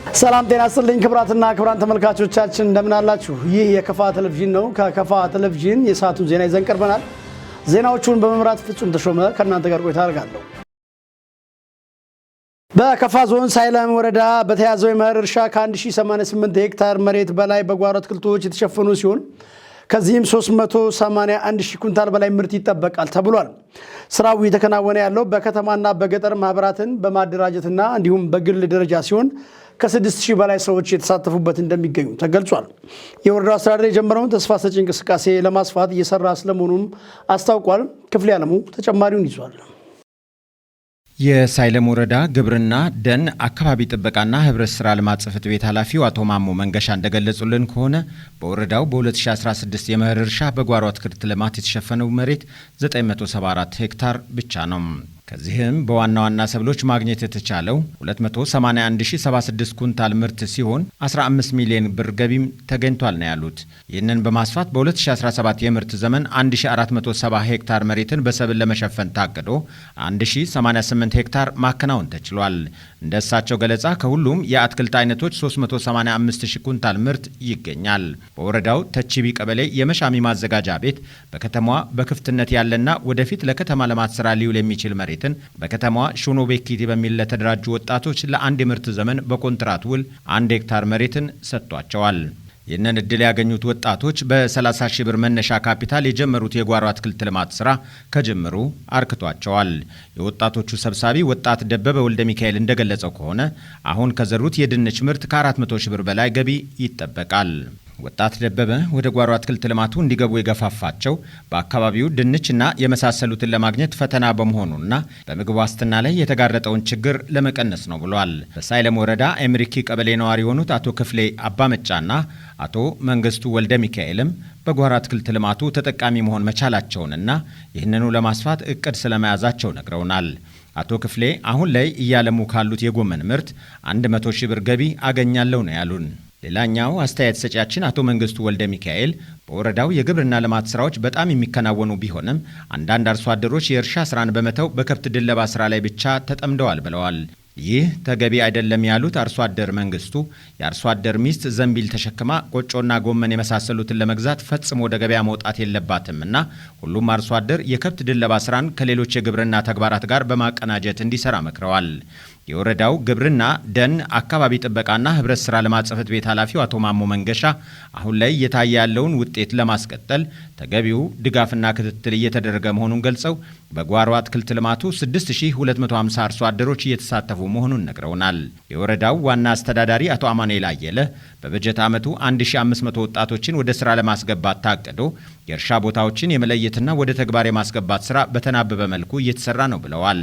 ሰላም ጤና ይስጥልኝ ክቡራትና ክቡራን ተመልካቾቻችን፣ እንደምን አላችሁ? ይህ የከፋ ቴሌቪዥን ነው። ከከፋ ቴሌቪዥን የሰዓቱን ዜና ይዘን ቀርበናል። ዜናዎቹን በመምራት ፍጹም ተሾመ ከእናንተ ጋር ቆይታ አደርጋለሁ። በከፋ ዞን ሳይለም ወረዳ በተያዘው የመኸር እርሻ ከ1088 ሄክታር መሬት በላይ በጓሮ አትክልቶች የተሸፈኑ ሲሆን ከዚህም 381 ሺህ ኩንታል በላይ ምርት ይጠበቃል ተብሏል። ስራው እየተከናወነ ያለው በከተማና በገጠር ማህበራትን በማደራጀትና እንዲሁም በግል ደረጃ ሲሆን ከ6000 በላይ ሰዎች የተሳተፉበት እንደሚገኙ ተገልጿል። የወረዳው አስተዳደር የጀመረውን ተስፋ ሰጪ እንቅስቃሴ ለማስፋት እየሰራ ስለመሆኑም አስታውቋል። ክፍሌ አለሙ ተጨማሪውን ይዟል። የሳይለም ወረዳ ግብርና፣ ደን አካባቢ ጥበቃና ህብረት ስራ ልማት ጽሕፈት ቤት ኃላፊው አቶ ማሞ መንገሻ እንደገለጹልን ከሆነ በወረዳው በ2016 የመኸር እርሻ በጓሮ አትክልት ልማት የተሸፈነው መሬት 974 ሄክታር ብቻ ነው። ከዚህም በዋና ዋና ሰብሎች ማግኘት የተቻለው 281076 ኩንታል ምርት ሲሆን 15 ሚሊዮን ብር ገቢም ተገኝቷል ነው ያሉት። ይህንን በማስፋት በ2017 የምርት ዘመን 1470 ሄክታር መሬትን በሰብል ለመሸፈን ታቅዶ 1088 ሄክታር ማከናወን ተችሏል። እንደ እሳቸው ገለጻ ከሁሉም የአትክልት አይነቶች 385 ሺህ ኩንታል ምርት ይገኛል። በወረዳው ተቺቢ ቀበሌ የመሻሚ ማዘጋጃ ቤት በከተማዋ በክፍትነት ያለና ወደፊት ለከተማ ልማት ስራ ሊውል የሚችል መሬትን በከተማዋ ሹኖ ቤኪቲ በሚል ለተደራጁ ወጣቶች ለአንድ የምርት ዘመን በኮንትራት ውል 1 ሄክታር መሬትን ሰጥቷቸዋል። ይህንን እድል ያገኙት ወጣቶች በ30 ሺህ ብር መነሻ ካፒታል የጀመሩት የጓሮ አትክልት ልማት ስራ ከጅምሩ አርክቷቸዋል። የወጣቶቹ ሰብሳቢ ወጣት ደበበ ወልደ ሚካኤል እንደገለጸው ከሆነ አሁን ከዘሩት የድንች ምርት ከ400 ሺህ ብር በላይ ገቢ ይጠበቃል። ወጣት ደበበ ወደ ጓሮ አትክልት ልማቱ እንዲገቡ የገፋፋቸው በአካባቢው ድንችና የመሳሰሉትን ለማግኘት ፈተና በመሆኑና በምግብ ዋስትና ላይ የተጋረጠውን ችግር ለመቀነስ ነው ብሏል። በሳይለም ወረዳ ኤምሪኪ ቀበሌ ነዋሪ የሆኑት አቶ ክፍሌ አባመጫና አቶ መንግስቱ ወልደ ሚካኤልም በጓሮ አትክልት ልማቱ ተጠቃሚ መሆን መቻላቸውንና ይህንኑ ለማስፋት እቅድ ስለመያዛቸው ነግረውናል። አቶ ክፍሌ አሁን ላይ እያለሙ ካሉት የጎመን ምርት 100 ሺህ ብር ገቢ አገኛለሁ ነው ያሉን። ሌላኛው አስተያየት ሰጪያችን አቶ መንግስቱ ወልደ ሚካኤል በወረዳው የግብርና ልማት ስራዎች በጣም የሚከናወኑ ቢሆንም አንዳንድ አርሶ አደሮች የእርሻ ስራን በመተው በከብት ድለባ ስራ ላይ ብቻ ተጠምደዋል ብለዋል። ይህ ተገቢ አይደለም ያሉት አርሶ አደር መንግስቱ የአርሶ አደር ሚስት ዘንቢል ተሸክማ ቆጮና ጎመን የመሳሰሉትን ለመግዛት ፈጽሞ ወደ ገበያ መውጣት የለባትምና ሁሉም አርሶ አደር የከብት ድለባ ስራን ከሌሎች የግብርና ተግባራት ጋር በማቀናጀት እንዲሰራ መክረዋል። የወረዳው ግብርና፣ ደን፣ አካባቢ ጥበቃና ህብረት ስራ ልማት ጽሕፈት ቤት ኃላፊው አቶ ማሞ መንገሻ አሁን ላይ እየታየ ያለውን ውጤት ለማስቀጠል ተገቢው ድጋፍና ክትትል እየተደረገ መሆኑን ገልጸው በጓሮ አትክልት ልማቱ 6250 አርሶ አደሮች እየተሳተፉ መሆኑን ነግረውናል። የወረዳው ዋና አስተዳዳሪ አቶ አማኑኤል አየለ በበጀት ዓመቱ 1500 ወጣቶችን ወደ ስራ ለማስገባት ታቅዶ የእርሻ ቦታዎችን የመለየትና ወደ ተግባር የማስገባት ስራ በተናበበ መልኩ እየተሰራ ነው ብለዋል።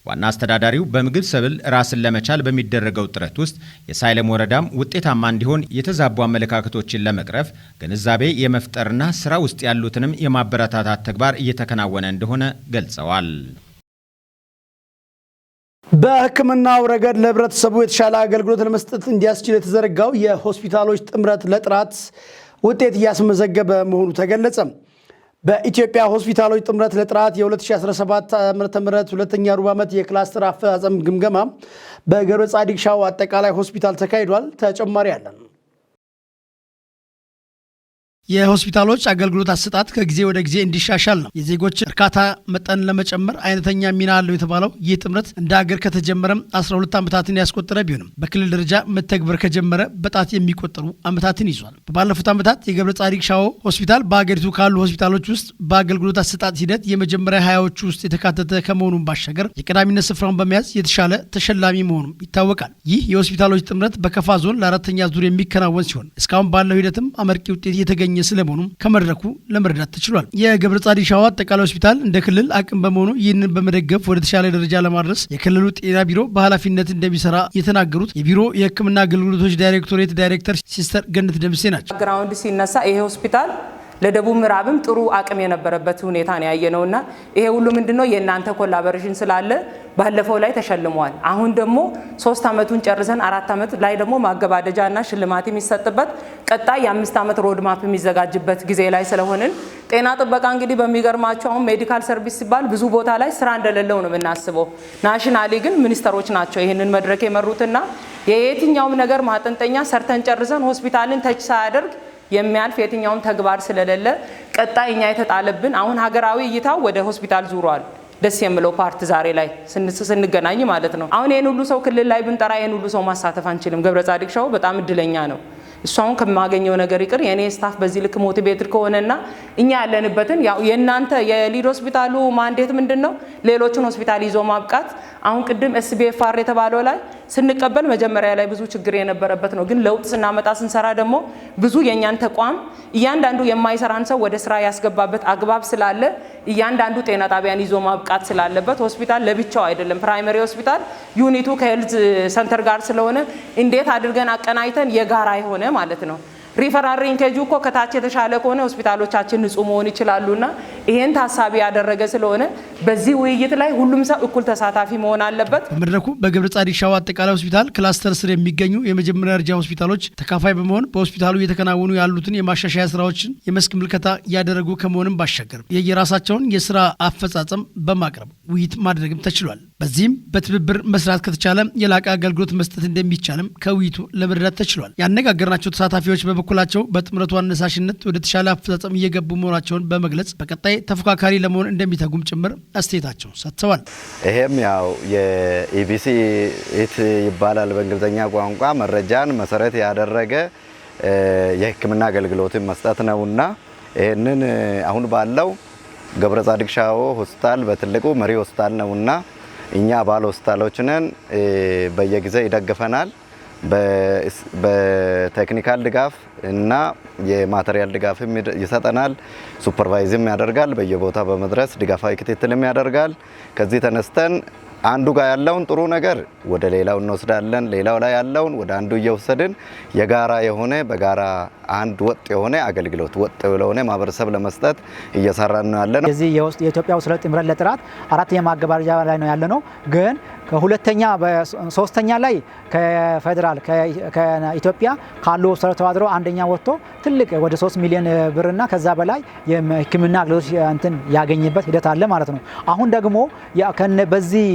ዋና አስተዳዳሪው በምግብ ሰብል ራስን ለመቻል በሚደረገው ጥረት ውስጥ የሳይለም ወረዳም ውጤታማ እንዲሆን የተዛቡ አመለካከቶችን ለመቅረፍ ግንዛቤ የመፍጠርና ስራ ውስጥ ያሉትንም የማበረታታት ተግባር እየተከናወነ እንደሆነ ገልጸዋል። በሕክምናው ረገድ ለህብረተሰቡ የተሻለ አገልግሎት ለመስጠት እንዲያስችል የተዘረጋው የሆስፒታሎች ጥምረት ለጥራት ውጤት እያስመዘገበ መሆኑ ተገለጸ። በኢትዮጵያ ሆስፒታሎች ጥምረት ለጥራት የ2017 ዓ.ም ሁለተኛ ሩብ ዓመት የክላስተር አፈጻጸም ግምገማ በገብረ ጻዲቅ ሻው አጠቃላይ ሆስፒታል ተካሂዷል። ተጨማሪ አለን። የሆስፒታሎች አገልግሎት አሰጣጥ ከጊዜ ወደ ጊዜ እንዲሻሻል ነው የዜጎች እርካታ መጠን ለመጨመር አይነተኛ ሚና አለው የተባለው ይህ ጥምረት እንደ ሀገር ከተጀመረም 12 ዓመታትን ያስቆጠረ ቢሆንም በክልል ደረጃ መተግበር ከጀመረ በጣት የሚቆጠሩ ዓመታትን ይዟል። ባለፉት ዓመታት የገብረ ጻዲቅ ሻዎ ሆስፒታል በሀገሪቱ ካሉ ሆስፒታሎች ውስጥ በአገልግሎት አሰጣጥ ሂደት የመጀመሪያ 20ዎቹ ውስጥ የተካተተ ከመሆኑም ባሻገር የቀዳሚነት ስፍራውን በመያዝ የተሻለ ተሸላሚ መሆኑም ይታወቃል። ይህ የሆስፒታሎች ጥምረት በከፋ ዞን ለአራተኛ ዙር የሚከናወን ሲሆን እስካሁን ባለው ሂደትም አመርቂ ውጤት እየተገኘ ስለመሆኑም ከመድረኩ ለመረዳት ተችሏል። የገብረ ጻዲቅ ሻዋ አጠቃላይ ሆስፒታል እንደ ክልል አቅም በመሆኑ ይህንን በመደገፍ ወደ ተሻለ ደረጃ ለማድረስ የክልሉ ጤና ቢሮ በኃላፊነት እንደሚሰራ የተናገሩት የቢሮ የሕክምና አገልግሎቶች ዳይሬክቶሬት ዳይሬክተር ሲስተር ገነት ደምሴ ናቸው። Ground ሲነሳ ይሄ ሆስፒታል ለደቡብ ምዕራብም ጥሩ አቅም የነበረበት ሁኔታ ነው ያየነውና ይሄ ሁሉ ምንድነው የእናንተ collaboration ስላለ ባለፈው ላይ ተሸልመዋል። አሁን ደግሞ 3 ዓመቱን ጨርሰን 4 ዓመት ላይ ደግሞ ማገባደጃና ሽልማት የሚሰጥበት ቀጣይ የ5 ዓመት road map የሚዘጋጅበት ጊዜ ላይ ስለሆንን ጤና ጥበቃ እንግዲህ በሚገርማችሁ አሁን medical service ሲባል ብዙ ቦታ ላይ ስራ እንደሌለው ነው የምናስበው። Nationally ግን ሚኒስተሮች ናቸው ይህንን መድረክ የመሩትና የየትኛውም ነገር ማጠንጠኛ ሰርተን ጨርሰን ሆስፒታልን touch ሳያደርግ የሚያልፍ የትኛውም ተግባር ስለሌለ ቀጣይ እኛ የተጣለብን አሁን ሀገራዊ እይታው ወደ ሆስፒታል ዙሯል። ደስ የሚለው part ዛሬ ላይ ስንገናኝ ማለት ነው። አሁን ይሄን ሁሉ ሰው ክልል ላይ ብንጠራ ይሄን ሁሉ ሰው ማሳተፍ አንችልም። ገብረ ጻዲቅ ሻው በጣም እድለኛ ነው። እሱ አሁን ከማገኘው ነገር ይቅር የኔ staff በዚህ ልክ motivated ከሆነና እኛ ያለንበትን ያው የናንተ የ lead ሆስፒታሉ mandate ምንድነው? ሌሎችን ሆስፒታል ይዞ ማብቃት። አሁን ቅድም SBFR የተባለው ላይ ስንቀበል መጀመሪያ ላይ ብዙ ችግር የነበረበት ነው። ግን ለውጥ ስናመጣ ስንሰራ ደግሞ ብዙ የኛን ተቋም እያንዳንዱ የማይሰራን ሰው ወደ ስራ ያስገባበት አግባብ ስላለ እያንዳንዱ ጤና ጣቢያን ይዞ ማብቃት ስላለበት ሆስፒታል ለብቻው አይደለም። Primary ሆስፒታል unit ኡ ከ health center ጋር ስለሆነ እንዴት አድርገን አቀናይተን የጋራ የሆነ ማለት ነው። Referral linkage ኡ እኮ ከታች የተሻለ ከሆነ ሆስፒታሎቻችን ንጹህ መሆን ይችላሉና ይሄን ታሳቢ ያደረገ ስለሆነ በዚህ ውይይት ላይ ሁሉም ሰው እኩል ተሳታፊ መሆን አለበት። በመድረኩ በገብረ ጻዲቅ ሻው አጠቃላይ ሆስፒታል cluster ስር የሚገኙ የመጀመሪያ ደረጃ ሆስፒታሎች ተካፋይ በመሆን በሆስፒታሉ እየተከናወኑ ያሉትን የማሻሻያ ስራዎችን የመስክ ምልከታ ያደረጉ ከመሆንም ባሻገር የየራሳቸውን የስራ አፈጻጸም በማቅረብ ውይይት ማድረግም ተችሏል። በዚህም በትብብር መስራት ከተቻለ የላቀ አገልግሎት መስጠት እንደሚቻልም ከውይይቱ ለመረዳት ተችሏል። ያነጋገርናቸው ተሳታፊዎች በበኩላቸው በጥምረቱ አነሳሽነት ወደ ተሻለ አፈጻጸም እየገቡ መሆናቸውን በመግለጽ በቀጣይ ተፎካካሪ ለመሆን እንደሚተጉም ጭምር አስተያየታቸውን ሰጥተዋል። ይሄም ያው የ EBC IT ይባላል በእንግሊዘኛ ቋንቋ፣ መረጃን መሰረት ያደረገ የሕክምና አገልግሎትን መስጠት ነውና ይሄንን አሁን ባለው ገብረ ጻዲቅ ሻው ሆስፒታል በትልቁ መሪ ሆስፒታል ነውና እኛ አባል ሆስፒታሎች ነን። በየጊዜው ይደግፈናል። በ technical ድጋፍ እና የ material ድጋፍም ይሰጠናል። Supervise ም ያደርጋል። በየቦታው በመድረስ ድጋፋዊ ክትትልም ያደርጋል። ከዚህ ተነስተን አንዱ ጋር ያለውን ጥሩ ነገር ወደ ሌላው እንወስዳለን። ሌላው ላይ ያለውን ወደ አንዱ እየወሰድን የጋራ የሆነ በጋራ አንድ ወጥ የሆነ አገልግሎት ወጥ የሆነ ማህበረሰብ ለመስጠት እየሰራን ነው ያለነው። የዚህ የኢትዮጵያ ውስጥ ጥምረት ለጥራት 4ኛ ማገባደጃ ላይ ነው ያለነው። ግን ከሁለተኛ በሶስተኛ ላይ ከፌደራል ከኢትዮጵያ ካሉ ሆስፒታሎች ተወዳድሮ አንደኛ ወጥቶ ትልቅ ወደ 3 ሚሊዮን ብርና ከዛ በላይ የሕክምና አገልግሎት እንትን ያገኘበት ሂደት አለ ማለት ነው። አሁን ደግሞ በዚህ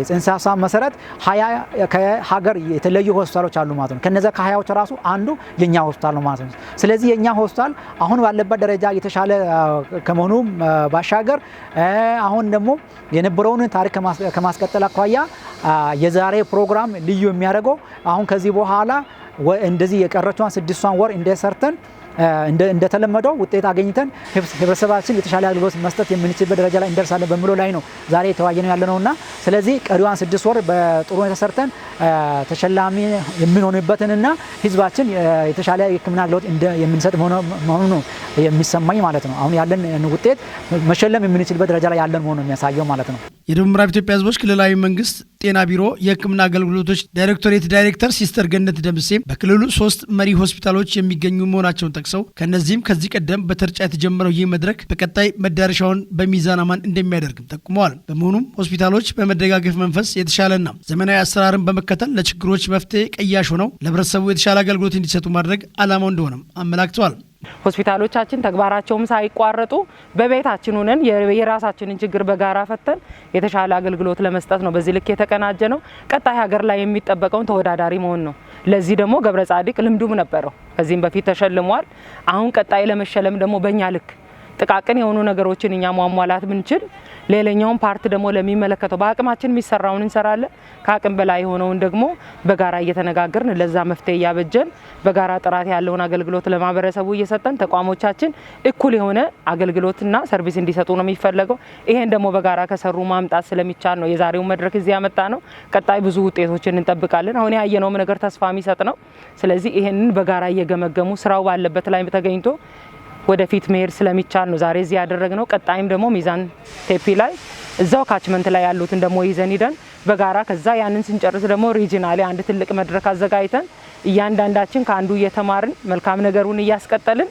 ጽንሰ ሀሳብ መሰረት 20 ከሀገር የተለዩ ሆስፒታሎች አሉ ማለት ነው። ከነዛ ከ20ዎቹ ራሱ አንዱ የኛ ሆስፒታል ነው ማለት ነው። ስለዚህ የኛ ሆስፒታል አሁን ባለበት ደረጃ የተሻለ ከመሆኑ ባሻገር አሁን ደግሞ የነበረውን ታሪክ ከማስቀጠል አኳያ የዛሬ ፕሮግራም ልዩ የሚያደርገው አሁን ከዚህ በኋላ እንደዚህ የቀረችዋን 6 ወር እንደሰርተን እንደተለመደው ውጤት አገኝተን ህብረተሰባችን የተሻለ አገልግሎት መስጠት የምንችልበት ደረጃ ላይ እንደርሳለን በሚለው ላይ ነው ዛሬ የተወያየነው ያለነውና ስለዚህ ቀሪዋን 6 ወር በጥሩ ሁኔታ ሰርተን ተሸላሚ የምንሆንበትንና ህዝባችን የተሻለ የህክምና አገልግሎት የምንሰጥ መሆኑ ነው የሚሰማኝ ማለት ነው። አሁን ያለን ውጤት መሸለም የምንችልበት ደረጃ ላይ ያለን መሆኑን የሚያሳየው ማለት ነው። የደቡብ ምዕራብ ኢትዮጵያ ህዝቦች ክልላዊ መንግስት ጤና ቢሮ የህክምና አገልግሎቶች ዳይሬክቶሬት ዳይሬክተር ሲስተር ገነት ደምሴ በክልሉ 3 መሪ ሆስፒታሎች የሚገኙ መሆናቸውን ጠቅሰው ከነዚህም ከዚህ ቀደም በተርጫ የተጀመረው ይህ መድረክ በቀጣይ መዳረሻውን በሚዛን አማን እንደሚያደርግም ጠቁመዋል። በመሆኑም ሆስፒታሎች በመደጋገፍ መንፈስ የተሻለና ዘመናዊ አሰራርን በመከተል ለችግሮች መፍትሄ ቀያሽ ሆነው ለህብረተሰቡ የተሻለ አገልግሎት እንዲሰጡ ማድረግ ዓላማው እንደሆነም አመላክተዋል። ሆስፒታሎቻችን ተግባራቸውም ሳይቋረጡ በቤታችን ሆነን የራሳችንን ችግር በጋራ ፈተን የተሻለ አገልግሎት ለመስጠት ነው በዚህ ልክ የተቀናጀ ነው። ቀጣይ ሀገር ላይ የሚጠበቀውን ተወዳዳሪ መሆን ነው። ለዚህ ደግሞ ገብረ ጻዲቅ ልምዱም ነበረው፣ ከዚህም በፊት ተሸልሟል። አሁን ቀጣይ ለመሸለም ደግሞ በእኛ ልክ ጥቃቅን የሆኑ ነገሮችን እኛ ማሟላት ብንችል ሌላኛውን part ደግሞ ለሚመለከተው በአቅማችን የሚሰራውን እንሰራለን። ከአቅም በላይ የሆነውን ደግሞ በጋራ እየተነጋገርን ለዛ መፍትሄ እያበጀን በጋራ ጥራት ያለውን አገልግሎት ለማህበረሰቡ እየሰጠን ተቋሞቻችን እኩል የሆነ አገልግሎትና service እንዲሰጡ ነው የሚፈለገው። ይሄን ደግሞ በጋራ ከሰሩ ማምጣት ስለሚቻል ነው የዛሬው መድረክ እዚህ ያመጣ ነው። ቀጣይ ብዙ ውጤቶችን እንጠብቃለን። አሁን ያየነውም ነገር ተስፋ የሚሰጥ ነው። ስለዚህ ይሄንን በጋራ እየገመገሙ ስራው ባለበት ላይ ተገኝቶ ወደፊት መሄድ ስለሚቻል ነው ዛሬ እዚህ ያደረግነው። ቀጣይም ደግሞ ሚዛን ቴፒ ላይ እዛው catchment ላይ ያሉትን ደግሞ ይዘን ሂደን በጋራ ከዛ ያንን ስንጨርስ ደግሞ regionally አንድ ትልቅ መድረክ አዘጋጅተን እያንዳንዳችን ከአንዱ እየተማርን መልካም ነገሩን እያስቀጠልን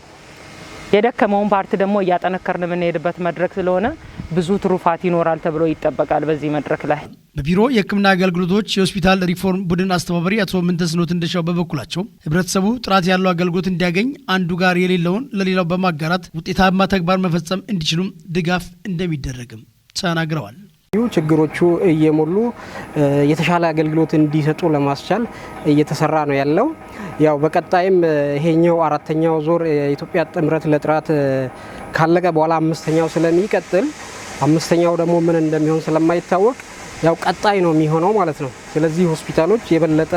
የደከመውን part ደግሞ እያጠነከርን የምንሄድበት መድረክ ስለሆነ ብዙ ትሩፋት ይኖራል ተብሎ ይጠበቃል በዚህ መድረክ ላይ። በቢሮ የሕክምና አገልግሎቶች የሆስፒታል ሪፎርም ቡድን አስተባባሪ አቶ ምንተስኖት እንደሻው በበኩላቸው ህብረተሰቡ ጥራት ያለው አገልግሎት እንዲያገኝ አንዱ ጋር የሌለውን ለሌላው በማጋራት ውጤታማ ተግባር መፈጸም እንዲችሉም ድጋፍ እንደሚደረግም ተናግረዋል። ችግሮቹ እየሞሉ የተሻለ አገልግሎት እንዲሰጡ ለማስቻል እየተሰራ ነው ያለው። ያው በቀጣይም ይሄኛው አራተኛው ዙር የኢትዮጵያ ጥምረት ለጥራት ካለቀ በኋላ አምስተኛው ስለሚቀጥል፣ አምስተኛው ደግሞ ምን እንደሚሆን ስለማይታወቅ ያው ቀጣይ ነው የሚሆነው ማለት ነው። ስለዚህ ሆስፒታሎች የበለጠ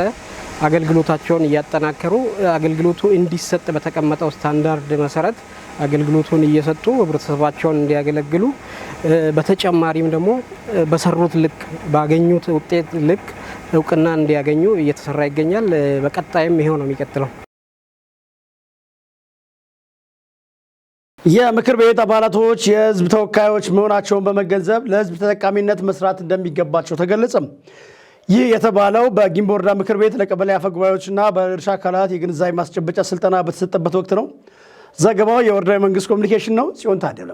አገልግሎታቸውን እያጠናከሩ፣ አገልግሎቱ እንዲሰጥ በተቀመጠው ስታንዳርድ መሰረት አገልግሎቱን እየሰጡ ህብረተሰባቸውን እንዲያገለግሉ፣ በተጨማሪም ደግሞ በሰሩት ልክ፣ ባገኙት ውጤት ልክ እውቅና እንዲያገኙ እየተሰራ ይገኛል። በቀጣይም ይሄው ነው የሚቀጥለው። የምክር ቤት አባላቶች የህዝብ ተወካዮች መሆናቸውን በመገንዘብ ለህዝብ ተጠቃሚነት መስራት እንደሚገባቸው ተገለጸም። ይህ የተባለው በጊምቦ ወረዳ ምክር ቤት ለቀበሌ አፈ ጉባኤዎችና ባለድርሻ አካላት የግንዛቤ ማስጨበጫ ስልጠና በተሰጠበት ወቅት ነው። ዘገባው የወረዳው የመንግስት ኮሚኒኬሽን ነው። ጽዮን ታደለ።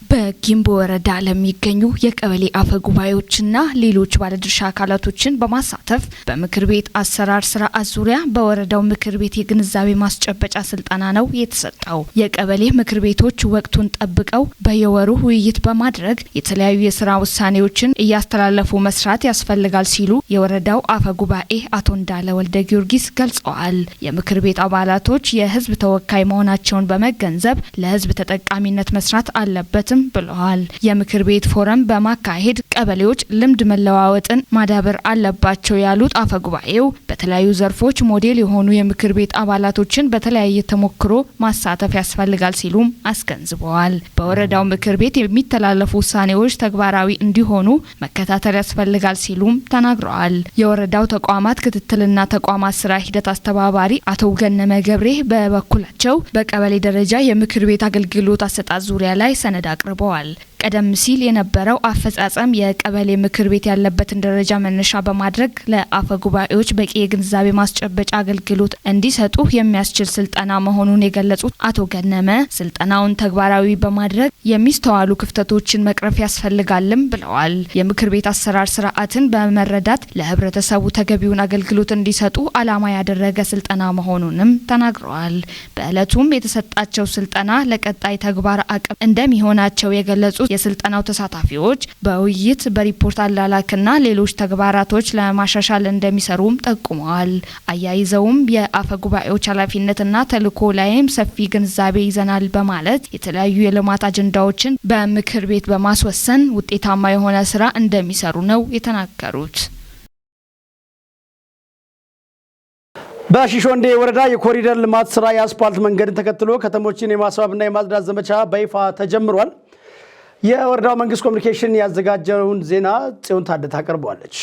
በጊምቦ ወረዳ ለሚገኙ የቀበሌ አፈ ጉባኤዎችና ሌሎች ባለድርሻ አካላቶችን በማሳተፍ በምክር ቤት አሰራር ስርዓት ዙሪያ በወረዳው ምክር ቤት የግንዛቤ ማስጨበጫ ስልጠና ነው የተሰጠው። የቀበሌ ምክር ቤቶች ወቅቱን ጠብቀው በየወሩ ውይይት በማድረግ የተለያዩ የስራ ውሳኔዎችን እያስተላለፉ መስራት ያስፈልጋል ሲሉ የወረዳው አፈ ጉባኤ አቶ እንዳለ ወልደ ጊዮርጊስ ገልጸዋል። የምክር ቤት አባላቶች የህዝብ ተወካይ መሆናቸውን በመገንዘብ ለህዝብ ተጠቃሚነት መስራት አለበትም ብለዋል። የምክር ቤት ፎረም በማካሄድ ቀበሌዎች ልምድ መለዋወጥን ማዳበር አለባቸው ያሉት አፈ ጉባኤው፣ በተለያዩ ዘርፎች ሞዴል የሆኑ የምክር ቤት አባላቶችን በተለያየ ተሞክሮ ማሳተፍ ያስፈልጋል ሲሉም አስገንዝበዋል። በወረዳው ምክር ቤት የሚተላለፉ ውሳኔዎች ተግባራዊ እንዲሆኑ መከታተል ያስፈልጋል ሲሉም ተናግረዋል። የወረዳው ተቋማት ክትትልና ተቋማት ስራ ሂደት አስተባባሪ አቶ ገነመ ገብሬ በበኩላቸው በቀበሌ ደረጃ የምክር ቤት አገልግሎት አሰጣጥ ዙሪያ ላይ ሰነድ አቅርበዋል። ቀደም ሲል የነበረው አፈጻጸም የቀበሌ ምክር ቤት ያለበትን ደረጃ መነሻ በማድረግ ለአፈ ጉባኤዎች በቂ የግንዛቤ ማስጨበጫ አገልግሎት እንዲሰጡ የሚያስችል ስልጠና መሆኑን የገለጹት አቶ ገነመ፣ ስልጠናውን ተግባራዊ በማድረግ የሚስተዋሉ ክፍተቶችን መቅረፍ ያስፈልጋልም ብለዋል። የምክር ቤት አሰራር ስርዓትን በመረዳት ለህብረተሰቡ ተገቢውን አገልግሎት እንዲሰጡ ዓላማ ያደረገ ስልጠና መሆኑንም ተናግረዋል። በዕለቱም የተሰጣቸው ስልጠና ለቀጣይ ተግባር አቅም እንደሚሆናቸው የገለጹት የስልጠናው ተሳታፊዎች፣ በውይይት፣ በሪፖርት አላላክና ሌሎች ተግባራቶች ለማሻሻል እንደሚሰሩም ጠቁመዋል። አያይዘውም የአፈ ጉባኤዎች ኃላፊነትና ተልዕኮ ላይም ሰፊ ግንዛቤ ይዘናል በማለት የተለያዩ የልማት አጀንዳዎችን በምክር ቤት በማስወሰን ውጤታማ የሆነ ስራ እንደሚሰሩ ነው የተናገሩት። በሺሾንዴ ወረዳ የኮሪደር ልማት ስራ የአስፓልት መንገድን ተከትሎ ከተሞችን የማስዋብና የማጽዳት ዘመቻ በይፋ ተጀምሯል። የወረዳው መንግስት ኮሚኒኬሽን ያዘጋጀውን ዜና ጽዮን ታደተ ታቀርበዋለች።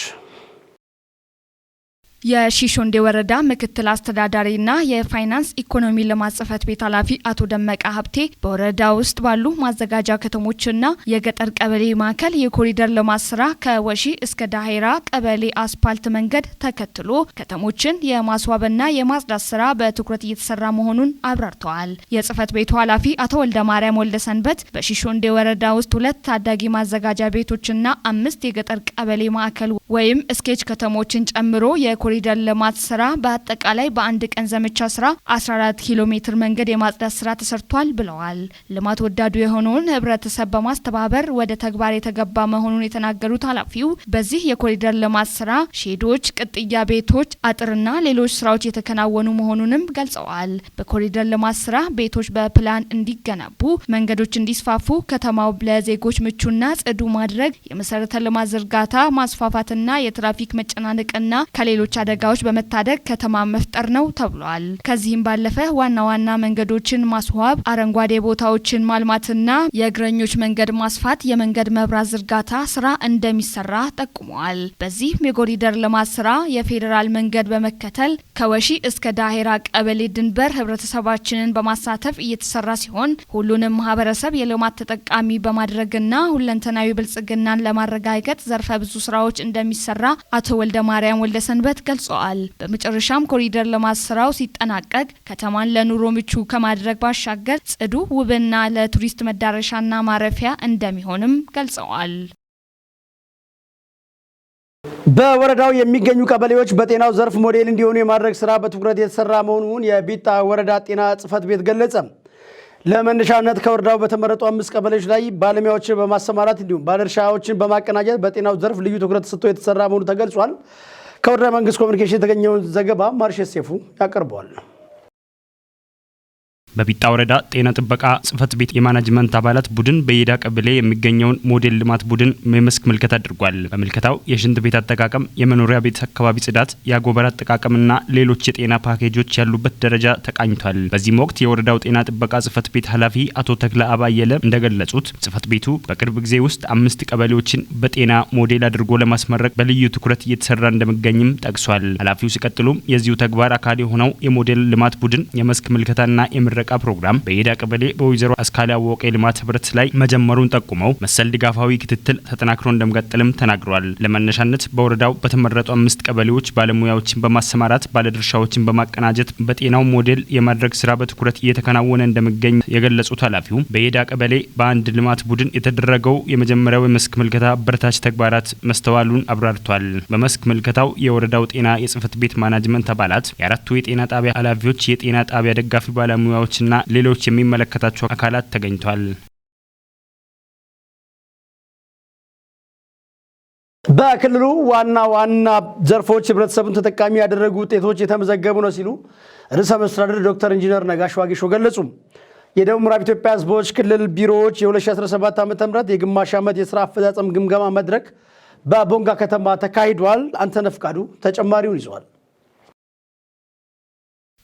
የሺሾንዴ ወረዳ ምክትል አስተዳዳሪና የፋይናንስ ኢኮኖሚ ልማት ጽህፈት ቤት ኃላፊ አቶ ደመቀ ሀብቴ፣ በወረዳ ውስጥ ባሉ ማዘጋጃ ከተሞችና የገጠር ቀበሌ ማዕከል የኮሪደር ልማት ስራ ከወሺ እስከ ዳሄራ ቀበሌ አስፓልት መንገድ ተከትሎ ከተሞችን የማስዋብና የማጽዳት ስራ በትኩረት እየተሰራ መሆኑን አብራርተዋል። የጽህፈት ቤቱ ኃላፊ አቶ ወልደ ማርያም ወልደ ሰንበት፣ በሺሾንዴ ወረዳ ውስጥ ሁለት ታዳጊ ማዘጋጃ ቤቶችና አምስት የገጠር ቀበሌ ማዕከል ወይም sketch ከተሞችን ጨምሮ የኮሪደር ልማት ስራ በአጠቃላይ በአንድ ቀን ዘመቻ ስራ 14 ኪሎ ሜትር መንገድ የማጽዳት ስራ ተሰርቷል ብለዋል። ልማት ወዳዱ የሆነውን ህብረተሰብ በማስተባበር ወደ ተግባር የተገባ መሆኑን የተናገሩት ኃላፊው፣ በዚህ የኮሪደር ልማት ስራ ሼዶች፣ ቅጥያ ቤቶች፣ አጥርና ሌሎች ስራዎች የተከናወኑ መሆኑንም ገልጸዋል። በኮሪደር ልማት ስራ ቤቶች በፕላን እንዲገነቡ፣ መንገዶች እንዲስፋፉ፣ ከተማው ለዜጎች ምቹና ጽዱ ማድረግ፣ የመሰረተ ልማት ዝርጋታ ማስፋፋትና የትራፊክ መጨናነቅና ከሌሎች አደጋዎች በመታደግ ከተማ መፍጠር ነው ተብሏል። ከዚህም ባለፈ ዋና ዋና መንገዶችን ማስዋብ፣ አረንጓዴ ቦታዎችን ማልማትና የእግረኞች መንገድ ማስፋት፣ የመንገድ መብራት ዝርጋታ ስራ እንደሚሰራ ጠቁመዋል። በዚህም የኮሪደር ልማት ስራ የፌዴራል መንገድ በመከተል ከወሺ እስከ ዳሄራ ቀበሌ ድንበር ህብረተሰባችንን በማሳተፍ እየተሰራ ሲሆን፣ ሁሉንም ማህበረሰብ የልማት ተጠቃሚ በማድረግና ሁለንተናዊ ብልጽግናን ለማረጋገጥ ዘርፈ ብዙ ስራዎች እንደሚሰራ አቶ ወልደ ማርያም ወልደ ሰንበት ገልጸዋል። በመጨረሻም ኮሪደር ልማት ስራው ሲጠናቀቅ ከተማን ለኑሮ ምቹ ከማድረግ ባሻገር ጽዱ፣ ውብና ለቱሪስት መዳረሻና ማረፊያ እንደሚሆንም ገልጸዋል። በወረዳው የሚገኙ ቀበሌዎች በጤናው ዘርፍ ሞዴል እንዲሆኑ የማድረግ ስራ በትኩረት የተሰራ መሆኑን የቢጣ ወረዳ ጤና ጽሕፈት ቤት ገለጸ። ለመነሻነት ከወረዳው በተመረጡ አምስት ቀበሌዎች ላይ ባለሙያዎችን በማሰማራት እንዲሁም ባለድርሻዎችን በማቀናጀት በጤናው ዘርፍ ልዩ ትኩረት ተሰጥቶ የተሰራ መሆኑ ተገልጿል። ከወረዳ መንግስት ኮሚኒኬሽን የተገኘውን ዘገባ ማርሸት ሴፉ ያቀርበዋል። በቢጣ ወረዳ ጤና ጥበቃ ጽሕፈት ቤት የማናጅመንት አባላት ቡድን በየዳ ቀበሌ የሚገኘውን ሞዴል ልማት ቡድን የመስክ ምልከታ አድርጓል። በምልከታው የሽንት ቤት አጠቃቀም፣ የመኖሪያ ቤት አካባቢ ጽዳት፣ የአጎበር አጠቃቀምና ሌሎች የጤና ፓኬጆች ያሉበት ደረጃ ተቃኝቷል። በዚህም ወቅት የወረዳው ጤና ጥበቃ ጽሕፈት ቤት ኃላፊ አቶ ተክለ አባየለ እንደገለጹት፣ ጽሕፈት ቤቱ በቅርብ ጊዜ ውስጥ አምስት ቀበሌዎችን በጤና ሞዴል አድርጎ ለማስመረቅ በልዩ ትኩረት እየተሰራ እንደሚገኝም ጠቅሷል። ኃላፊው ሲቀጥሉም የዚሁ ተግባር አካል የሆነው የሞዴል ልማት ቡድን የመስክ ምልከታና የምረቃ ፕሮግራም በየዳ ቀበሌ በወይዘሮ አስካለ አወቀ የልማት ህብረት ላይ መጀመሩን ጠቁመው፣ መሰል ድጋፋዊ ክትትል ተጠናክሮ እንደሚቀጥልም ተናግሯል። ለመነሻነት በወረዳው በተመረጡ አምስት ቀበሌዎች ባለሙያዎችን በማሰማራት፣ ባለድርሻዎችን በማቀናጀት በጤናው ሞዴል የማድረግ ስራ በትኩረት እየተከናወነ እንደሚገኝ የገለጹት ኃላፊው፣ በየዳ ቀበሌ በአንድ ልማት ቡድን የተደረገው የመጀመሪያው የመስክ ምልከታ አበረታች ተግባራት መስተዋሉን አብራርቷል። በመስክ ምልከታው የወረዳው ጤና የጽህፈት ቤት ማናጅመንት አባላት፣ የአራቱ የጤና ጣቢያ ኃላፊዎች፣ የጤና ጣቢያ ደጋፊ ባለሙያዎችና ሌሎች የሚመለከታቸው አካላት ተገኝቷል። በክልሉ ዋና ዋና ዘርፎች ህብረተሰቡን ተጠቃሚ ያደረጉ ውጤቶች የተመዘገቡ ነው ሲሉ ርዕሰ መስተዳድር ዶክተር ኢንጂነር ነጋሽ ዋጌሾ ገለጹ። የደቡብ ምዕራብ ኢትዮጵያ ህዝቦች ክልል ቢሮዎች የ2017 ዓ.ም የግማሽ ዓመት የስራ አፈጻጸም ግምገማ መድረክ በቦንጋ ከተማ ተካሂዷል። አንተነህ ፍቃዱ ተጨማሪውን ይዘዋል።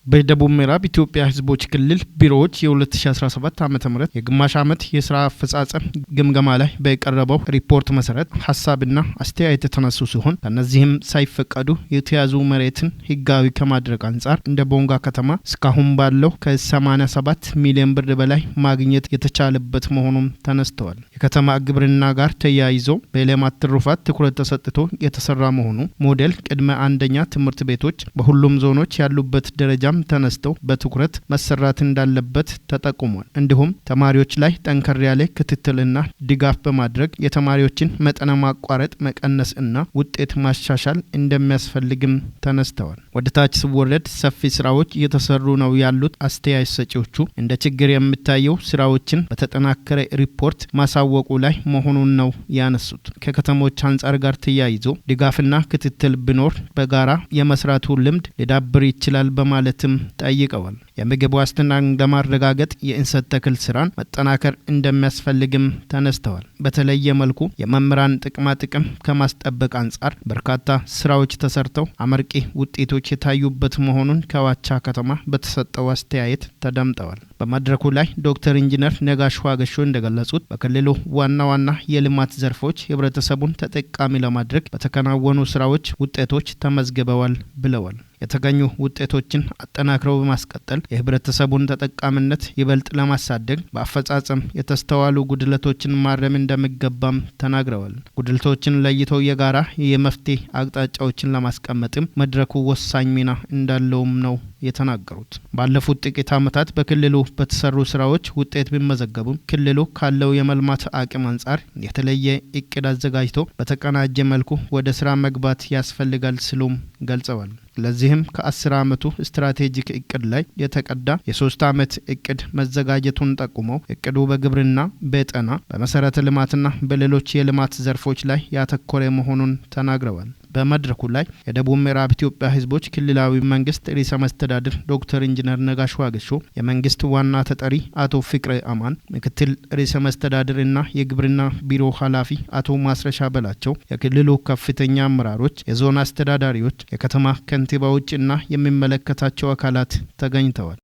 በደቡብ ምዕራብ ኢትዮጵያ ህዝቦች ክልል ቢሮዎች የ2017 ዓ ም የግማሽ ዓመት የስራ አፈጻጸም ግምገማ ላይ በቀረበው ሪፖርት መሰረት ሀሳብና አስተያየት የተነሱ ሲሆን፣ ከእነዚህም ሳይፈቀዱ የተያዙ መሬትን ህጋዊ ከማድረግ አንጻር እንደ ቦንጋ ከተማ እስካሁን ባለው ከ87 ሚሊዮን ብር በላይ ማግኘት የተቻለበት መሆኑም ተነስተዋል። የከተማ ግብርና ጋር ተያይዞ በሌማት ትሩፋት ትኩረት ተሰጥቶ የተሰራ መሆኑ፣ ሞዴል ቅድመ አንደኛ ትምህርት ቤቶች በሁሉም ዞኖች ያሉበት ደረጃም ተነስተው በትኩረት መሰራት እንዳለበት ተጠቁሟል። እንዲሁም ተማሪዎች ላይ ጠንከር ያለ ክትትልና ድጋፍ በማድረግ የተማሪዎችን መጠነ ማቋረጥ መቀነስ እና ውጤት ማሻሻል እንደሚያስፈልግም ተነስተዋል። ወደ ታች ሲወረድ ሰፊ ስራዎች እየተሰሩ ነው ያሉት አስተያየት ሰጪዎቹ፣ እንደ ችግር የሚታየው ስራዎችን በተጠናከረ ሪፖርት ማሳወቁ ላይ መሆኑን ነው ያነሱት። ከከተሞች አንጻር ጋር ተያይዞ ድጋፍና ክትትል ቢኖር በጋራ የመስራቱ ልምድ ሊዳብር ይችላል በማለትም ጠይቀዋል። የምግብ ዋስትናን ለማረጋገጥ የእንሰት ተክል ስራን መጠናከር እንደሚያስፈልግም ተነስተዋል። በተለየ መልኩ የመምህራን ጥቅማ ጥቅም ከማስጠበቅ አንጻር በርካታ ስራዎች ተሰርተው አመርቂ ውጤቶች የታዩበት መሆኑን ከዋቻ ከተማ በተሰጠው አስተያየት ተደምጠዋል። በመድረኩ ላይ ዶክተር ኢንጂነር ነጋሽ ዋገሾ እንደገለጹት፣ በክልሉ ዋና ዋና የልማት ዘርፎች ህብረተሰቡን ተጠቃሚ ለማድረግ በተከናወኑ ስራዎች ውጤቶች ተመዝግበዋል ብለዋል። የተገኙ ውጤቶችን አጠናክረው በማስቀጠል የህብረተሰቡን ተጠቃሚነት ይበልጥ ለማሳደግ በአፈጻጸም የተስተዋሉ ጉድለቶችን ማረም እንደሚገባም ተናግረዋል። ጉድለቶችን ለይተው የጋራ የመፍትሄ አቅጣጫዎችን ለማስቀመጥም መድረኩ ወሳኝ ሚና እንዳለውም ነው የተናገሩት። ባለፉት ጥቂት ዓመታት በክልሉ በተሰሩ ስራዎች ውጤት ቢመዘገቡም፣ ክልሉ ካለው የመልማት አቅም አንጻር የተለየ እቅድ አዘጋጅቶ በተቀናጀ መልኩ ወደ ስራ መግባት ያስፈልጋል ሲሉም ገልጸዋል። ለዚህም ከ10 ዓመቱ ስትራቴጂክ እቅድ ላይ የተቀዳ የ3 ዓመት እቅድ መዘጋጀቱን ጠቁመው፣ እቅዱ በግብርና፣ በጤና፣ በመሰረተ ልማትና በሌሎች የልማት ዘርፎች ላይ ያተኮረ መሆኑን ተናግረዋል። በመድረኩ ላይ የደቡብ ምዕራብ ኢትዮጵያ ሕዝቦች ክልላዊ መንግስት ርዕሰ መስተዳድር ዶክተር ኢንጂነር ነጋሽ ዋጌሾ፣ የመንግስት ዋና ተጠሪ አቶ ፍቅሬ አማን፣ ምክትል ርዕሰ መስተዳድር እና የግብርና ቢሮ ኃላፊ አቶ ማስረሻ በላቸው፣ የክልሉ ከፍተኛ አመራሮች፣ የዞን አስተዳዳሪዎች፣ የከተማ ከንቲባዎች እና የሚመለከታቸው አካላት ተገኝተዋል።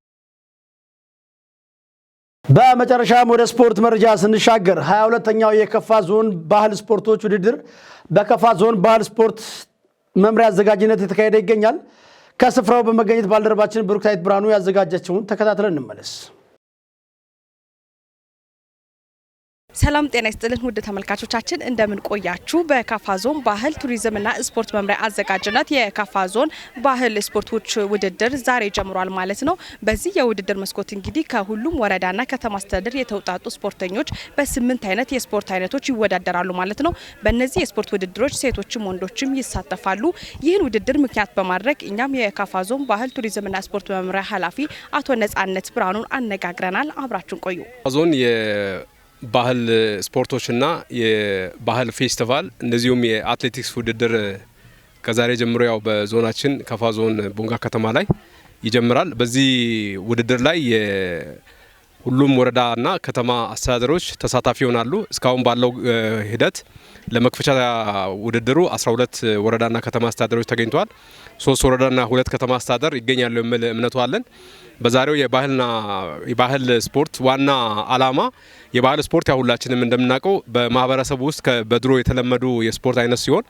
በመጨረሻም ወደ ስፖርት መረጃ ስንሻገር፣ 22ኛው የከፋ ዞን ባህል ስፖርቶች ውድድር በከፋ ዞን ባህል ስፖርት መምሪያ አዘጋጅነት የተካሄደ ይገኛል። ከስፍራው በመገኘት ባልደረባችን ብሩክታዊት ብርሃኑ ያዘጋጀችውን ተከታትለን እንመለስ። ሰላም ጤና ይስጥልን ውድ ተመልካቾቻችን፣ እንደምን ቆያችሁ? በካፋ ዞን ባህል ቱሪዝምና ስፖርት መምሪያ አዘጋጅነት የካፋ ዞን ባህል ስፖርቶች ውድድር ዛሬ ጀምሯል ማለት ነው። በዚህ የውድድር መስኮት እንግዲህ ከሁሉም ወረዳና ከተማ አስተዳደር የተውጣጡ ስፖርተኞች በ8 አይነት የስፖርት አይነቶች ይወዳደራሉ ማለት ነው። በእነዚህ የስፖርት ውድድሮች ሴቶችም ወንዶችም ይሳተፋሉ። ይህን ውድድር ምክንያት በማድረግ እኛም የካፋ ዞን ባህል ቱሪዝምና ስፖርት መምሪያ ኃላፊ አቶ ነጻነት ብርሃኑን አነጋግረናል። አብራችሁን ቆዩ። ዞን ባህል ስፖርቶችና የባህል ፌስቲቫል እንደዚሁም የአትሌቲክስ ውድድር ከዛሬ ጀምሮ ያው በዞናችን ካፋ ዞን ቦንጋ ከተማ ላይ ይጀምራል። በዚህ ውድድር ላይ ሁሉም ወረዳና ከተማ አስተዳደሮች ተሳታፊ ይሆናሉ። እስካሁን ባለው ሂደት ለመክፈቻ ውድድሩ 12 ወረዳና ከተማ አስተዳደሮች ተገኝተዋል። 3 ወረዳና 2 ከተማ አስተዳደር ይገኛሉ የሚል እምነቱ አለን። በዛሬው የባህልና የባህል ስፖርት ዋና አላማ የባህል ስፖርት ያው ሁላችንም እንደምናውቀው በማህበረሰቡ ውስጥ በድሮ የተለመዱ የስፖርት አይነት ሲሆን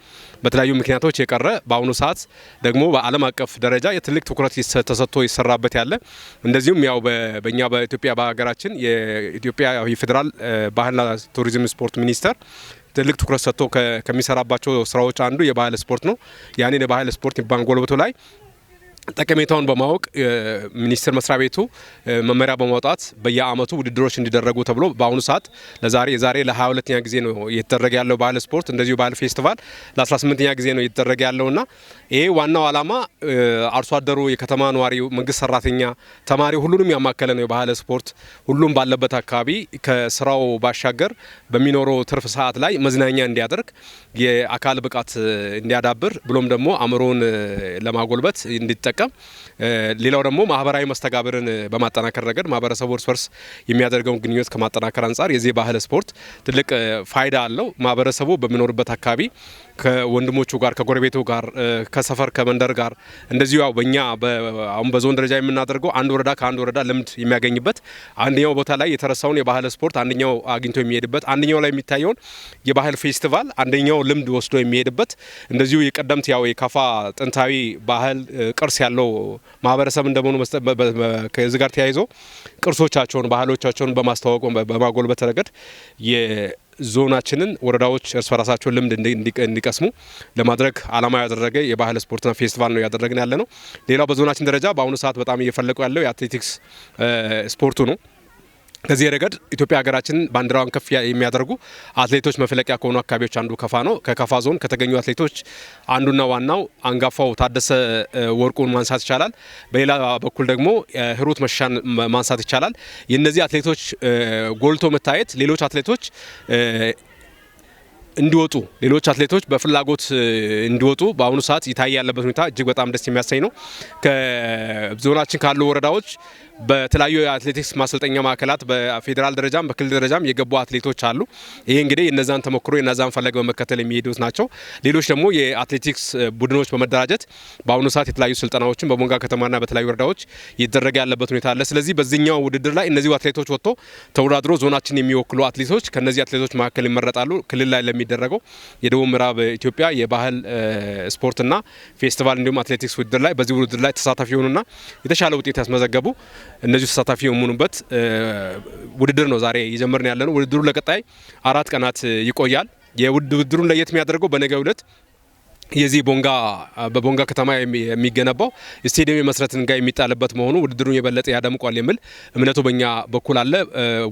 በተለያዩ ምክንያቶች የቀረ፣ በአሁኑ ሰዓት ደግሞ በዓለም አቀፍ ደረጃ የትልቅ ትኩረት ተሰጥቶ ይሰራበት ያለ፣ እንደዚሁም ያው በእኛ በኢትዮጵያ በሀገራችን የኢትዮጵያ የፌዴራል ባህልና ቱሪዝም ስፖርት ሚኒስቴር ትልቅ ትኩረት ሰጥቶ ከሚሰራባቸው ስራዎች አንዱ የባህል ስፖርት ነው። ያኔ የባህል ስፖርት ባንጎልበቱ ላይ ጠቀሜታውን በማወቅ ሚኒስቴር መስሪያ ቤቱ መመሪያ በማውጣት በየአመቱ ውድድሮች እንዲደረጉ ተብሎ በአሁኑ ሰዓት ለዛሬ የዛሬ ለ22ኛ ጊዜ ነው እየተደረገ ያለው ባህል ስፖርት፣ እንደዚሁ ባህል ፌስቲቫል ለ18ኛ ጊዜ ነው እየተደረገ ያለውና ይሄ ዋናው አላማ አርሶ አደሩ፣ የከተማ ነዋሪው፣ መንግስት ሰራተኛ፣ ተማሪ ሁሉንም ያማከለ ነው። የባህል ስፖርት ሁሉም ባለበት አካባቢ ከስራው ባሻገር በሚኖረው ትርፍ ሰዓት ላይ መዝናኛ እንዲያደርግ፣ የአካል ብቃት እንዲያዳብር፣ ብሎም ደግሞ አእምሮውን ለማጎልበት እንዲጠቀም፣ ሌላው ደግሞ ማህበራዊ መስተጋብርን በማጠናከር ረገድ ማህበረሰቡ እርስ በርስ የሚያደርገውን ግንኙነት ከማጠናከር አንጻር የዚህ ባህል ስፖርት ትልቅ ፋይዳ አለው። ማህበረሰቡ በሚኖርበት አካባቢ ከወንድሞቹ ጋር፣ ከጎረቤቱ ጋር፣ ከሰፈር ከመንደር ጋር እንደዚሁ ያው በእኛ አሁን በዞን ደረጃ የምናደርገው አንድ ወረዳ ከአንድ ወረዳ ልምድ የሚያገኝበት፣ አንደኛው ቦታ ላይ የተረሳውን የባህል ስፖርት አንደኛው አግኝቶ የሚሄድበት፣ አንደኛው ላይ የሚታየውን የባህል ፌስቲቫል አንደኛው ልምድ ወስዶ የሚሄድበት፣ እንደዚሁ የቀደምት ያው የካፋ ጥንታዊ ባህል ቅርስ ያለው ማህበረሰብ እንደመሆኑ ከዚህ ጋር ተያይዞ ቅርሶቻቸውን፣ ባህሎቻቸውን በማስተዋወቅ በማጎልበት ረገድ የዞናችንን ወረዳዎች እርስ በራሳቸው ልምድ እንዲቀስሙ ለማድረግ አላማ ያደረገ የባህል ስፖርትና ፌስቲቫል ነው እያደረግን ያለ ነው። ሌላው በዞናችን ደረጃ በአሁኑ ሰዓት በጣም እየፈለቁ ያለው የአትሌቲክስ ስፖርቱ ነው። ከዚህ ረገድ ኢትዮጵያ ሀገራችን ባንዲራዋን ከፍ የሚያደርጉ አትሌቶች መፍለቂያ ከሆኑ አካባቢዎች አንዱ ከፋ ነው። ከካፋ ዞን ከተገኙ አትሌቶች አንዱና ዋናው አንጋፋው ታደሰ ወርቁን ማንሳት ይቻላል። በሌላ በኩል ደግሞ ህሩት መሻን ማንሳት ይቻላል። የነዚህ አትሌቶች ጎልቶ መታየት ሌሎች አትሌቶች እንዲወጡ፣ ሌሎች አትሌቶች በፍላጎት እንዲወጡ በአሁኑ ሰዓት ይታይ ያለበት ሁኔታ እጅግ በጣም ደስ የሚያሰኝ ነው። ከዞናችን ካሉ ወረዳዎች በተለያዩ የአትሌቲክስ ማሰልጠኛ ማዕከላት በፌዴራል ደረጃም በክልል ደረጃም የገቡ አትሌቶች አሉ። ይሄ እንግዲህ የነዛን ተሞክሮ የነዛን ፈለግ በመከተል የሚሄዱት ናቸው። ሌሎች ደግሞ የአትሌቲክስ ቡድኖች በመደራጀት በአሁኑ ሰዓት የተለያዩ ስልጠናዎችን በቦንጋ ከተማና በተለያዩ ወረዳዎች እየተደረገ ያለበት ሁኔታ አለ። ስለዚህ በዚህኛው ውድድር ላይ እነዚህ አትሌቶች ወጥቶ ተወዳድሮ ዞናችን የሚወክሉ አትሌቶች ከነዚህ አትሌቶች መካከል ይመረጣሉ። ክልል ላይ ለሚደረገው የደቡብ ምዕራብ ኢትዮጵያ የባህል ስፖርትና ፌስቲቫል እንዲሁም አትሌቲክስ ውድድር ላይ በዚህ ውድድር ላይ ተሳታፊ የሆኑና የተሻለ ውጤት ያስመዘገቡ እነዚሁ ተሳታፊ የሆኑበት ውድድር ነው ዛሬ እየጀመርን ያለነው። ውድድሩ ለቀጣይ 4 ቀናት ይቆያል። የውድድሩን ለየት የሚያደርገው በነገው ዕለት የዚህ ቦንጋ በቦንጋ ከተማ የሚገነባው ስቴዲየም የመስረት ድንጋይ የሚጣልበት መሆኑ ውድድሩን የበለጠ ያደምቋል የሚል እምነቱ በእኛ በኩል አለ።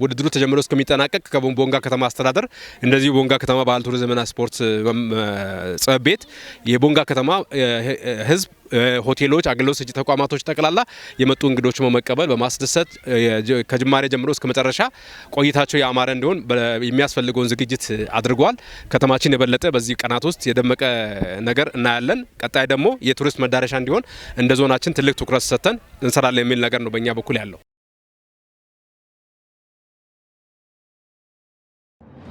ውድድሩ ተጀምሮ እስከሚጠናቀቅ ከቦንጋ ከተማ አስተዳደር እንደዚሁ ቦንጋ ከተማ ባህል ቱሪዝምና ስፖርት ጽሕፈት ቤት፣ የቦንጋ ከተማ ህዝብ፣ ሆቴሎች፣ አገልግሎት ሰጪ ተቋማቶች ጠቅላላ የመጡ እንግዶች በመቀበል በማስደሰት ከጅማሬ ጀምሮ እስከ መጨረሻ ቆይታቸው ያማረ እንዲሆን የሚያስፈልገውን ዝግጅት አድርጓል። ከተማችን የበለጠ በዚህ ቀናት ውስጥ የደመቀ ነገር እናያለን። ቀጣይ ደግሞ የቱሪስት መዳረሻ እንዲሆን እንደ ዞናችን ትልቅ ትኩረት ሰጥተን እንሰራለን የሚል ነገር ነው በእኛ በኩል ያለው።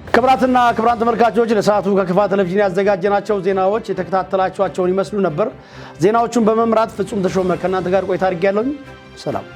ክቡራትና ክቡራን ተመልካቾች፣ ለሰዓቱ ከክፋ ቴሌቪዥን ያዘጋጀናቸው ዜናዎች የተከታተላችኋቸውን ይመስሉ ነበር። ዜናዎቹን በመምራት ፍጹም ተሾመ ከእናንተ ጋር ቆይታ አድርጌያለሁኝ። ሰላም።